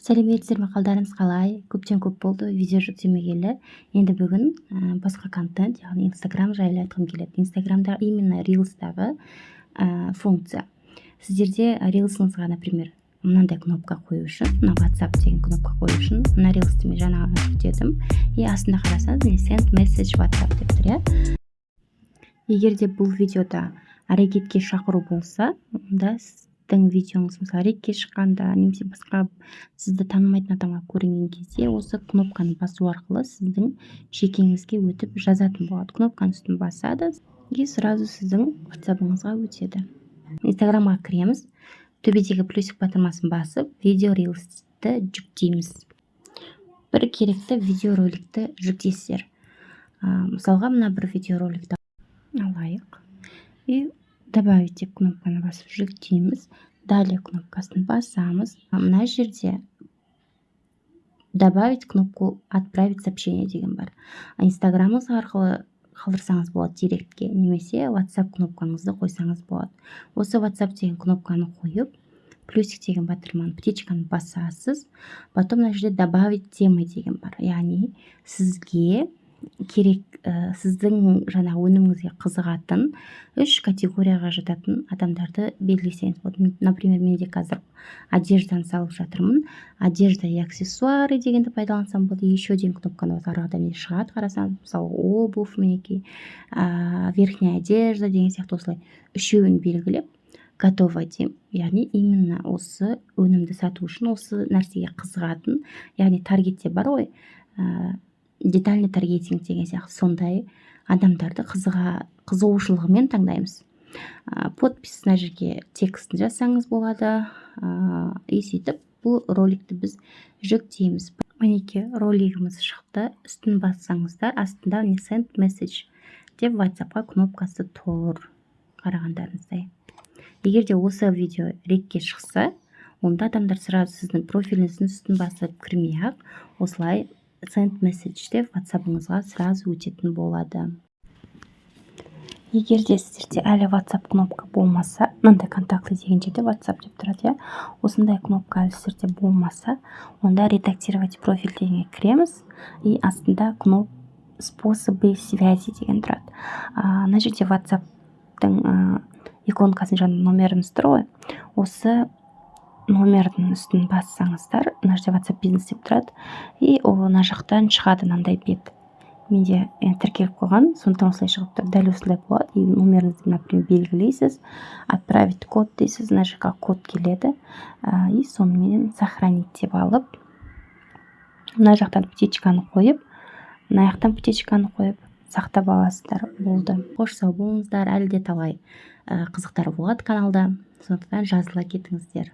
Сәлеметсіздер ме, қалдарыңыз қалай? Көптен көп болды видео жүктемегелі. Енді бүгін басқа контент, яғни Инстаграм жайлы айтқым келеді. Инстаграмда именно рилстағы функция. Сіздерде рилсыңызға, например, мынандай кнопка қою үшін, мына WhatsApp деген кнопка қою үшін, мына рилсті мен жаңа ғана жүктедім, и астында қарасаңыз, міне, «Send message WhatsApp» деп тұр, иә. Егер де бұл видеода әрекетке шақыру болса, онда сіздің видеоңыз, мысалы, рекке шыққанда немесе басқа сізді танымайтын адамға көрінген кезде, осы кнопканы басу арқылы сіздің жекеңізге өтіп жазатын болады. Кнопканың үстін басады и сразу сіздің WhatsAppыңызға өтеді. Инстаграмға кіреміз, төбедегі плюсик батырмасын басып, видео рилсті жүктейміз. Бір керекті видеороликті жүктейсіздер. Мысалға, мына бір видеороликті алайық и «Добавить» деп кнопканы басып жүктейміз. «Далее» кнопкасын басамыз. Мына жерде «Добавить кнопку отправить сообщение» деген бар. Инстаграмыңыз арқылы қалдырсаңыз болады директке немесе WhatsApp кнопкаңызды қойсаңыз болады. Осы WhatsApp деген кнопканы қойып, плюсик деген батырманы, птичканы басасыз. Потом мына жерде «Добавить темы» деген бар, яғни сізге керек, сіздің жаңағы өніміңізге қызығатын үш категорияға жататын адамдарды белгілесеңіз болады. Например, менде қазір одежданы салып жатырмын, «Одежда и аксессуары» дегенді пайдалансам болады. «Еще» деген кнопканы басып, ары қарата міне шығады, қарасаңыз, мысалы, обувь, мінекей, верхняя одежда деген сияқты. Осылай үшеуін белгілеп, «Готово» деймін. Яғни именно осы өнімді сату үшін осы нәрсеге қызығатын, яғни таргетте бар ғой, детальный таргетинг деген сияқты, сондай адамдарды қызығушылығымен таңдаймыз. Подпись, мына жерге текстін жазсаңыз болады. И сөйтіп бұл роликті біз жүктейміз. Мінекей, ролигіміз шықты. Үстін бассаңыздар, астында, міне, «Send message» деп WhatsAppқа кнопкасы тұр, қарағандарыңыздай. Егер де осы видео рекке шықса, онда адамдар сразу сіздің профиліңіздің үстін басып кірмей ақ, осылай «Send message» деп WhatsAppыңызға сразу өтетін болады. Егер де сіздерде әлі WhatsApp кнопка болмаса, мынандай «Контакты» деген жерде WhatsApp деп тұрады, иә, осындай кнопка әлі сіздерде болмаса, онда «Редактировать профиль» дегенге кіреміз и астында кноп «Способы связи» деген тұрады. Мына жерде WhatsAppтың иконкасының жанында номеріміз тұр ғой. Осы номердің үстін бассаңыздар, мына жерде WhatsApp Бизнес деп тұрады и ол мына жақтан шығады мынандай бет. Менде тіркеліп қойған, сондықтан осылай шығып тұр. Дәл осындай болады. И номеріңізді, например, белгілейсіз, «Отправить код» дейсіз, мына жаққа код келеді и сонымен «Сохранить» деп алып, мына жақтан птичканы қойып, мына жақтан птичканы қойып, сақтап аласыздар. Болды. Қош, сау болыңыздар! Әлі де талай қызықтар болады каналда, сондықтан жазыла кетіңіздер.